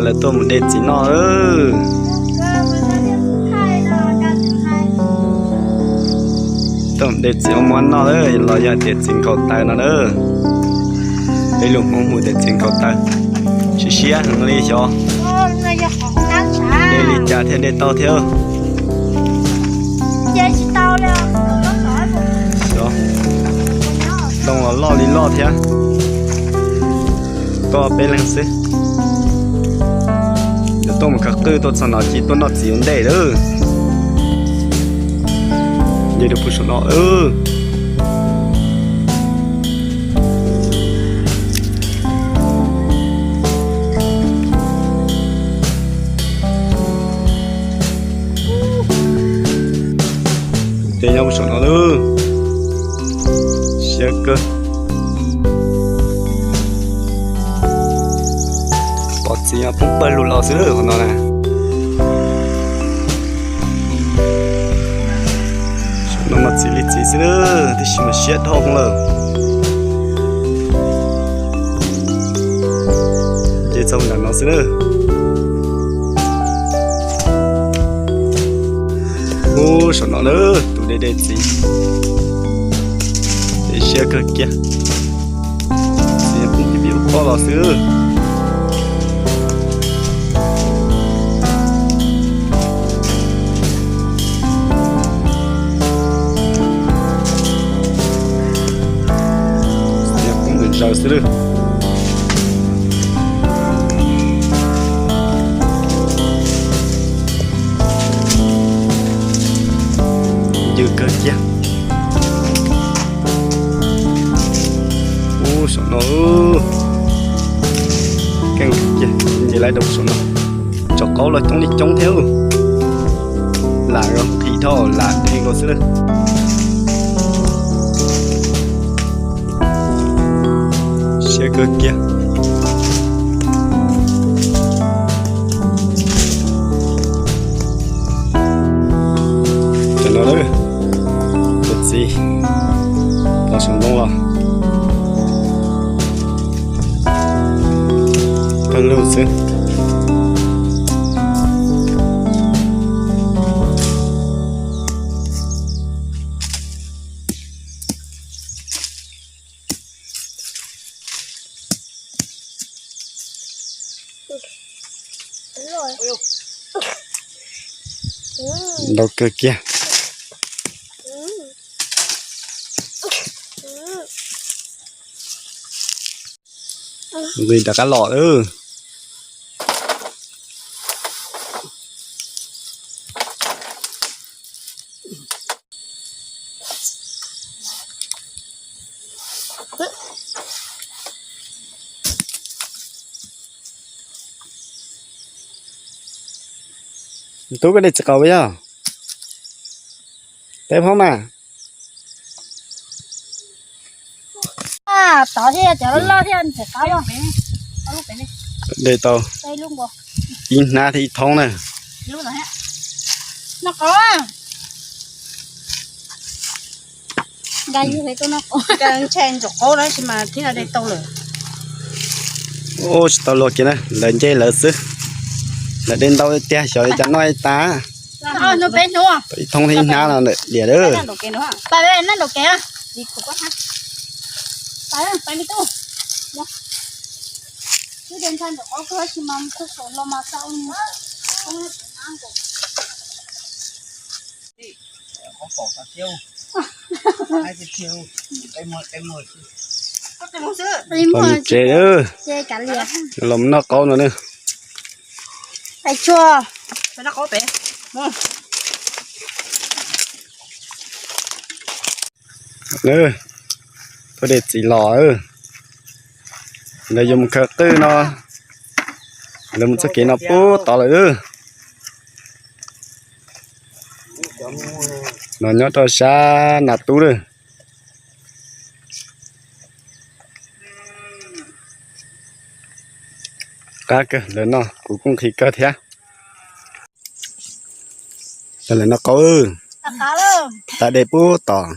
Lawv tuaj mus de txiv noj lawm. Tuaj mus de txiv ua muab noj lawm los yog tias txiv nkhaus taw no lawm. Peb lus Hmoob hu tias txiv nkhaus taw. Siab siab heev li xyov. De li cas thiaj de tau thiab. Xyov, ntoo los loj li loj thiab. Tuaj peb leeg xwb. Yuav tuaj mus khaws qwj tuaj txog no cia tuaj noj txiv ua ntej lawm. Nce rau puag saum no. Ces nyob puag saum no lawm. Siab kawg. Pom txiv poob pawg lug los xwb lawm qhov no na. Saum no mas txiv li txiv xwb lawm, tab sis mas siab dhau lawm. Ces txog nram no xwb lawm. Ub, saum no lawm tus de de txiv. Ces siab kawg kiag. Txiv poob pib pib pob los xwb. Poob nws zaws xwb lawm. Yws kawg kiag. Ub, saum no keej kiag, nce lawm rau saum no. Tsob qaub los coob li coob thiab. Lam nqhis dhau lam dheev nkaus xwb lawm. Siab kawg kiag. Cov no lawm, cov txiv pov saum ntoo los pawg lug xwb. Ntau kawg kiag. Nqis rov qab los lawm. Tub, koj de txiv qaub yog? Teb phob mas. Tov thiab cov loj loj thiab txiv qaub. De tau ib hnab thiab ib thoob na. Noj qaub. Ntshe ntxuav qaub na, tab sis mas thiab de tau lawm. Ub, tsis tau luag kiag na, lawv nce lawv xwb. Lawv de ntau tiag, xyov li cas noj ib tas. Ib thoob thiab ib hnab no diam lawm. Los mus tsev, los mus noj qaub no na. Tuaj de txiv los, lawv yuav mus khaws qwj no, lawv mus txoj kev no puag tod lawm. No nyob rau sab Nas Tub lawm. Qab kawg lawv no, kuv kuj nqhis kawg thiab. Lawv noj qaub, tav de puag tom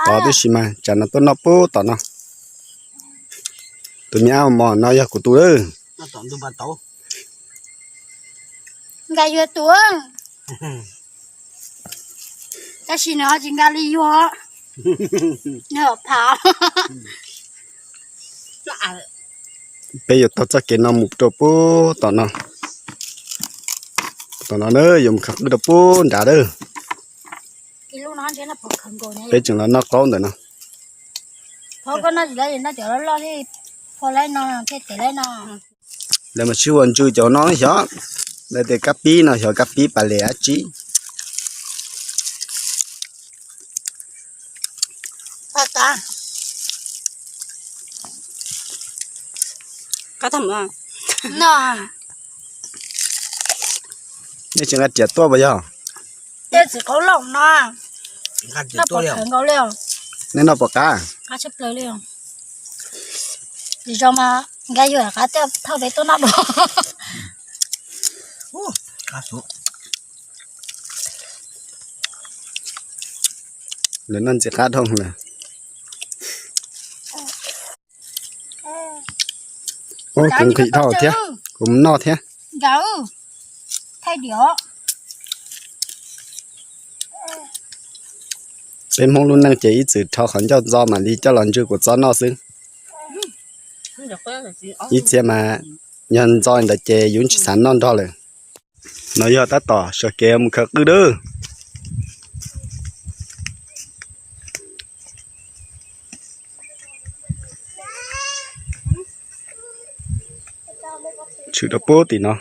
tod tib si mas tsam no tuaj noj puag tom no. Tus me ab mos no yog kuv tus lawm. Nkag yuag tuaj, tab sis nws ho tsis nkag li yuag, nws phav. Peb yuav taug txoj kev no mus rau puag tom no. Tom no na yuav mus khaws qwj rau puag nrad lawm. Peb tseem los noj qaub ntawm no. Lawv mas sib ua ntsw cov no xyov, lawv tias kab pib no xyov kab pib pas les dab tsi. Nej tsis nqa riam tuaj puas yog? Nej noj puas qab? Lawv noj ntxim qab dhau lawm. Kuv nqhis dhau thiab, kuv mus noj thiab. Peb Hmoob lub neej ces ib txwm rho qhov ncauj ntxo mam li coj los ntsw kuv txob noj xwb. Ib txhia mas yog ntxo ntawd ces yus tsis xav noj nrog lawm. No yog tab tom sawv kev mus khaws qwj lawm. Tshwm rau puag tim no.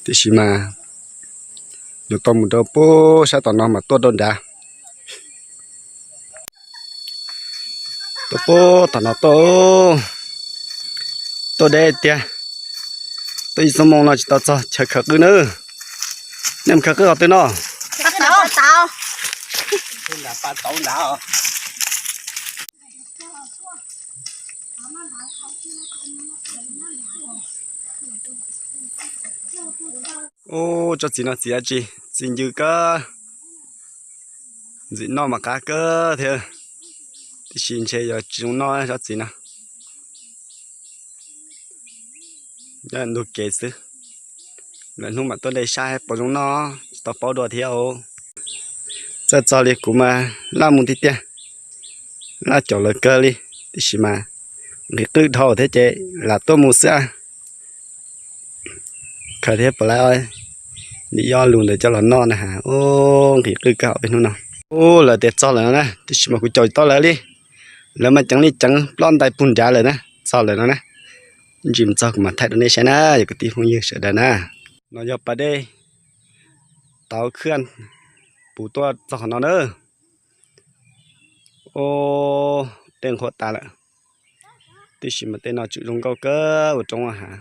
Tiam sis mas yuav tau mus rau puag sab tom no mas tuaj rau nrad. Tuaj puag tom no tuaj, tuaj deb tiag. Tuaj ib xuab moos no tsis tau txog chaw khaws qwj nawb. Nej mus khaws qwj qhov twg no? Ub, tsob txiv no txiv dab tsi? Txiv ncw kawg. Ntxim noj mas qab kawg thiab, tiam sis ntshe yuav tsis zoo noj tsob txiv no. Nyob ntug kev xwb, lwm hnub mam tuaj de saib puas zoo noj, tsis tau paub dua thiab os. Txawj txog li kuv mas laj mus tiag tiag, laj caum lawv kawg li, tiam sis mas nqhis qwj dhau thiab ces lam tuaj mus xwb. Khaws thiab puas laib lim ib ob lus ntawd coj los noj na has. Ub, nqhis qwj kawg peb hnub no. Ub, lawv tias txog lawm no na, tiam sis mas kuv caum tsis tau lawv li. Lawv mas ceev li ceev ploj ntais puag nrad lawm na, txog lawm no na. Ntsis mus txog kuv mam thaij rau nej saib na, yog kwv tij phooj ywg sawv daws na. No yog pas dej tauv khwj puv tuaj txog qhov no na. Ub, dej nqhuav tas lawm, tiam sis mas tej no tswm zoo nkauj kawg ua roob ua hav.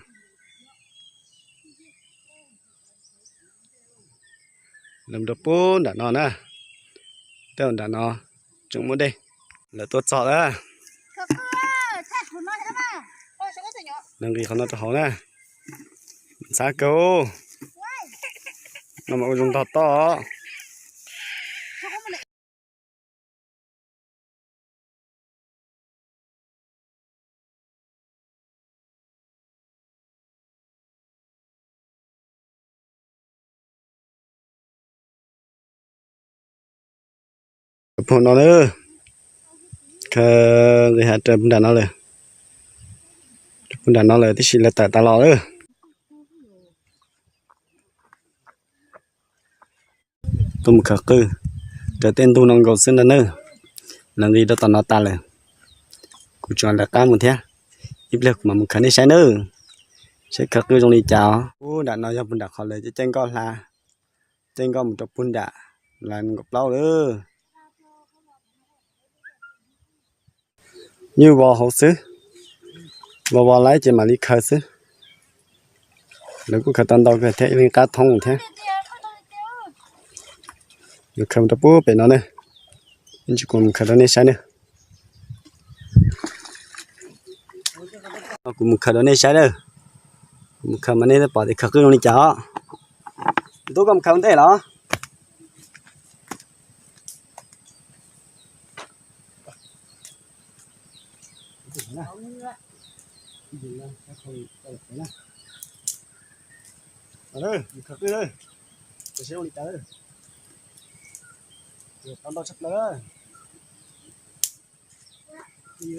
Lawv rau puag nram no na, tej nram no tseem muaj dej. Lawv tuaj txog lawm. Lawv nqis qhov no rau hauv na. Ntxhab kawg, no mas ua zoo ntog toj. Puag no na, khaws nqis hav raws puag nram no lawm, puag nram no lawm tib si lawv tawm tas los lawm. Tuaj mus khaws qwj, raws tej ntug no nkaus xwb ntag nawb. Lawv nqis rau tom no tas lawm, kuv tseem lawv qab mus thiab. Ib pliag kuv mam mus khaws nej saib nawb, saib khaws qwj zoo li cas os. Ub, nram no yog puag nram qhov lawv caij nkoj hla, caij nkoj mus rau puag nram lawv nkaum plaub lawm. Nyuj vos hauv xwb, vos vos laib ces mam li khaws xwb. Lawv kuj khaws tau ntau kawg thiab, ib leeg qab thoob thiab. Yuav khaws mus rau puag pem no na, ib ntsis kuv mus khaws rau nej saib na. Kuv mus khaws rau nej saib na, kuv mus khaws mas nej pom tias khaws qwj zoo li cas os. Tub, koj mus khaws ntej los. Khaws qwj, khaws qwj, tau ntau tshaj plaws. Tus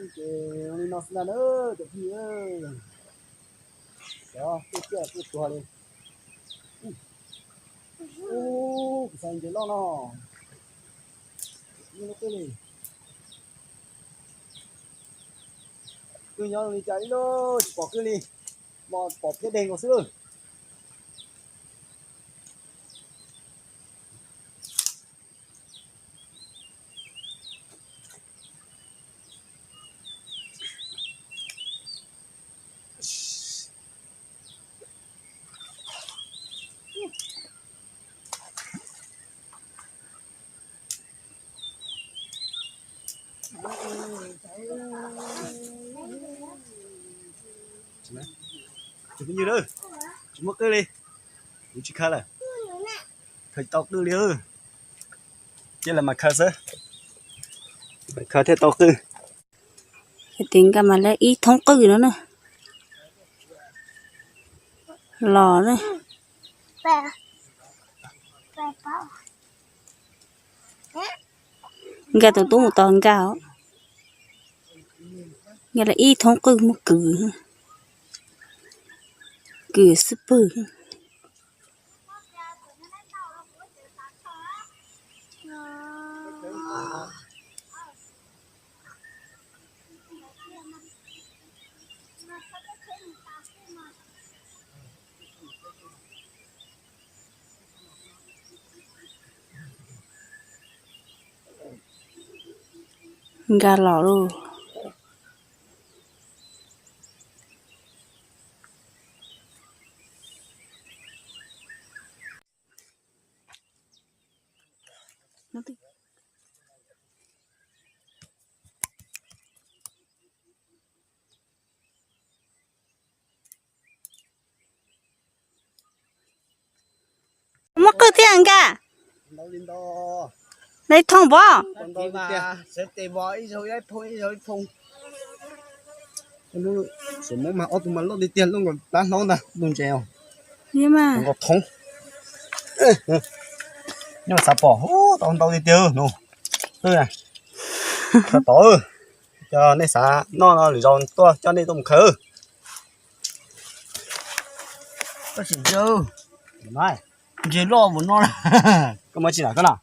twg ces li no xwb ntag na, cov phooj ywg. Cov twb ciaj twb tuag li. Ub, kuv xav ntses loj no. Ub, lub qwj li. Qwj nyob li cas ib lub tsis pom qwj li. Mas pom phiab deg nkaus xwb lawm. Tsis muaj qwj li, kuv tsis khaws lawm. Khaws tau qwj li, cia lawv mas khaws xwb, khaws thiaj tau qwj. Ces nkag mas lawv ib thoob qwj no na, los na. Nkag tus tub mus tos nkag os. Nkag lawv ib thoob qwj muab kwv, kwv xwb pwg. Nkag los lauj. Muab qwj thiab nkag. Lawv thooj pov. Muab mas ob tug mas loj tiag tiag, loj nkaus plab hlaub ntag, loj ntses os. Nkaus thoob. Nyob xav pom, tau ntau tiag tiag no. Khaws tod, cov nej xav noj no lwm zaus tuaj coj nej tuaj mus khaws. Ntses loj mus no. Koj muaj tsis lam koj na.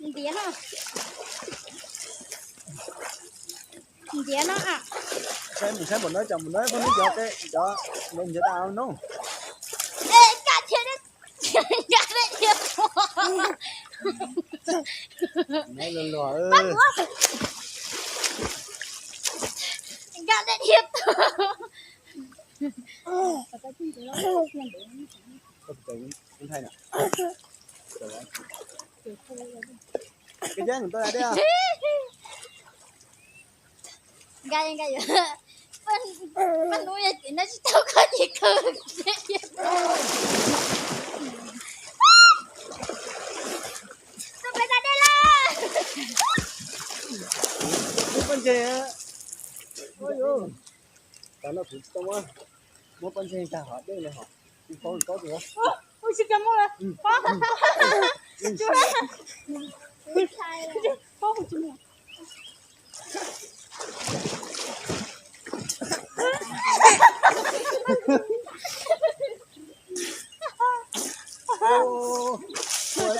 Ntiav no, ntiav no. Saib mus saib npaum no, cov npaum no peb ntiav, cov ntiav tas no. Nkag dej thiab tuag. Nkag, nkag, paj nub yog tim no tsis tau koj ces kawg. Tau peb da dej lawm. Muab pob ntseg, tas no kuv tsis tau muab, muab pob ntseg nkag hov dej li hov, tsis paub kaub tus. Ua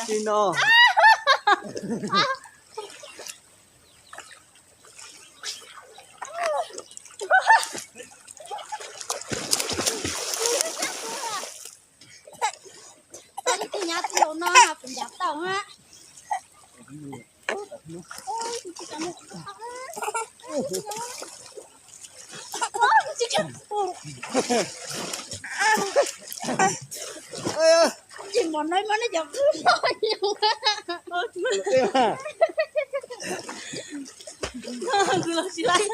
tsis no. Tsis mov no muab nej cov qwb los yus. Kuv los tsis laib.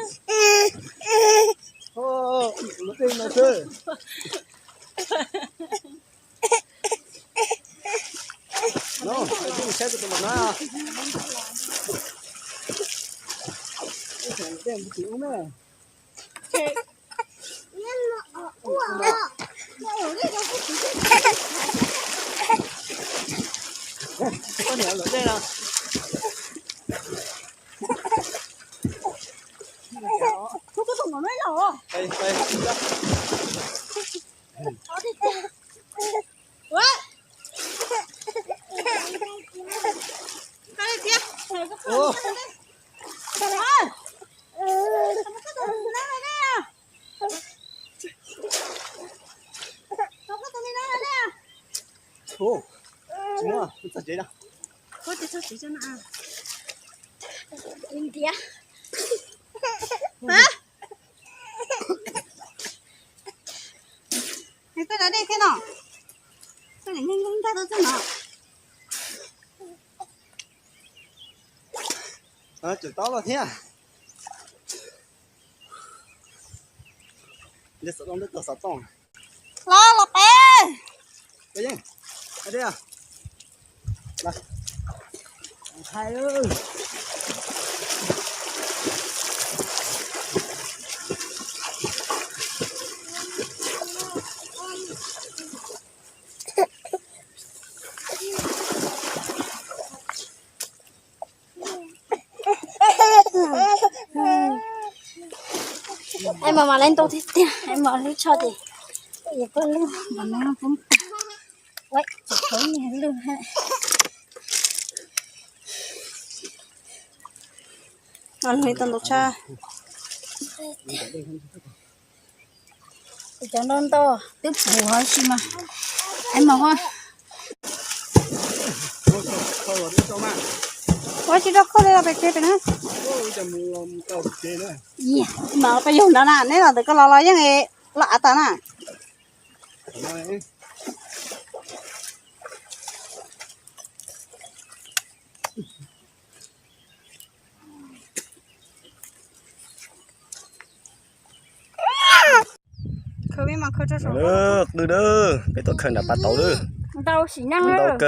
Koj da dej thiab no. Koj niam nkag tau txog no. Tseem tob los thiab. Los los peb. Ej, mas mas lawv ntau tiag tiag, ej, mas lub tsho ces, ej, koj lub, mas no, ua, lub, mas lub tau ntau tshaj. Cov ntau ntau twb pum huv si mas, ej, mas ua, ua tsis tau koj li los pem tsev pem na. Mas peb yug ntawd na, neb los ntawm koj los los yeej los av tas na. Qwj na, peb tuaj khaws nram pas tauv lawm. Ntau kawg.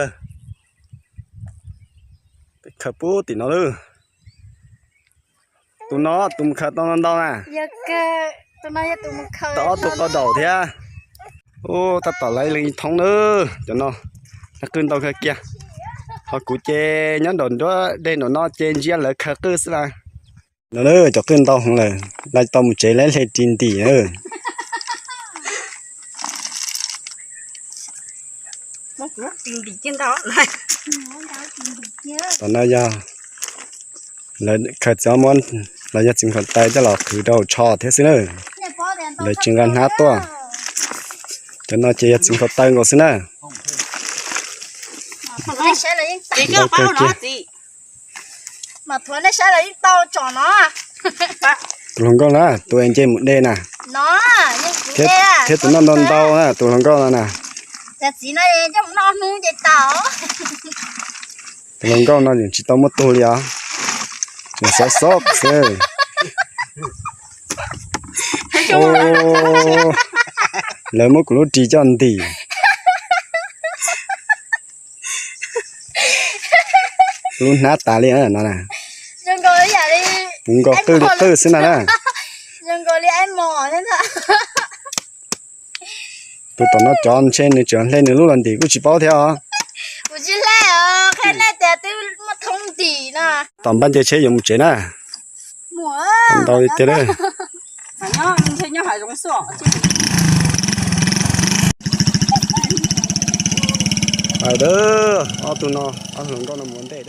Peb khaws pub tim no lawm. Tus no tus mus khaws tau ntau na. Tau ob tug qau daum thiab. Ub, tab tom lawv leej thoob na. Cov no qwj ntau kawg kiag. Ho kuv ces nyob nraum nruab dej nraum no ces ntsia lawv khaws qwj xwb las. No na, cov qwj ntau heev lawm, lawv tau mus tsev lawv hle ris ntim na. Tom no yog lawv khaws txiv muab, los yog txiv nkhaus taw coj los qhwv rau hauv tsho thiab xwb na. Lawv tsis nqa hnab tuaj. Cov no ces yog txiv nkhaus taw nkaus xwb na. Ntau kawg kiag. Tus hluas nkauj na, tus es nce mus de na, thiab tus noj ntau ntau na, tus hluas nkauj no na. Tus hluas nkauj no yeej tsis tau muaj tug li os, tseem xov xob xwb. Lawv muab kuv lub ris coj ntim. Lub hnab tas li no na. Kuv nkaus qwj li qwj xwb na na. Tus tom no cov ntshe nws tseem hle nws lub los ntim kuj tsis paub thiab os. Tom npab nce tsheb yuav mus tsev na. Ntau li tiag lawm. Ob tug no, ob tug hluas nkauj no mus ua ntej.